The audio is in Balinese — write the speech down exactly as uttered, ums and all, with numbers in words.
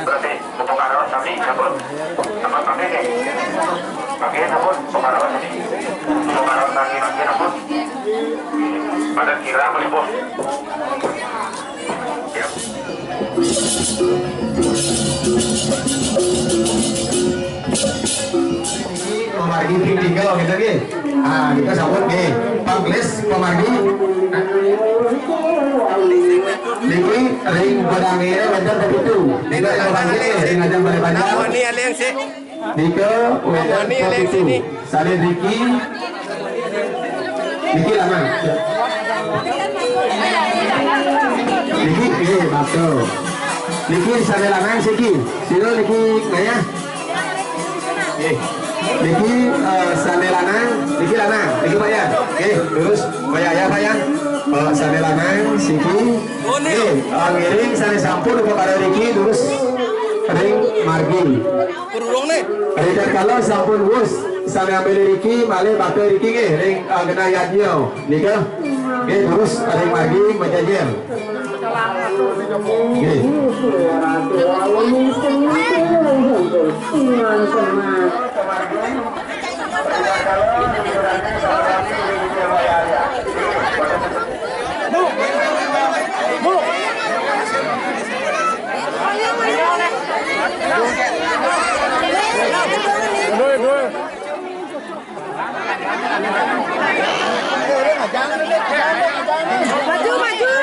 Berarti untuk arawan kami, sampun. Tempat kami nih. Kami, sampun, untuk arawan ini. Untuk arawan kami, kami, sampun. Pada kira, meliput. Ya. Pemargi ping tiga gitu nggih. Ah, kita sambut nggih. Pak Lis pemargi. Niki ring godange wenten pepitu. Nika yang bangkit nggih, ring ajang balai banjar. Nika wenten pepitu. Sane Riki. Niki lanang. Niki nggih, betul. Niki sane lanang siki. Sira niki ngayah. Nggih. Niki, eh, sane lanang, niki lanang, niki Pak Yan. Nggih, terus Pak Yaya, Pak Yan. Eh, sane lanang siki. Nggih, eh, ngiring sane sampun upakara niki terus ring margi. Ritatkala sampun wus sane ambil niki malih bakal niki nggih ring, eh, genah yadnya. Nika. Nggih, terus ring margi majajer. Nggih. Maju, maju.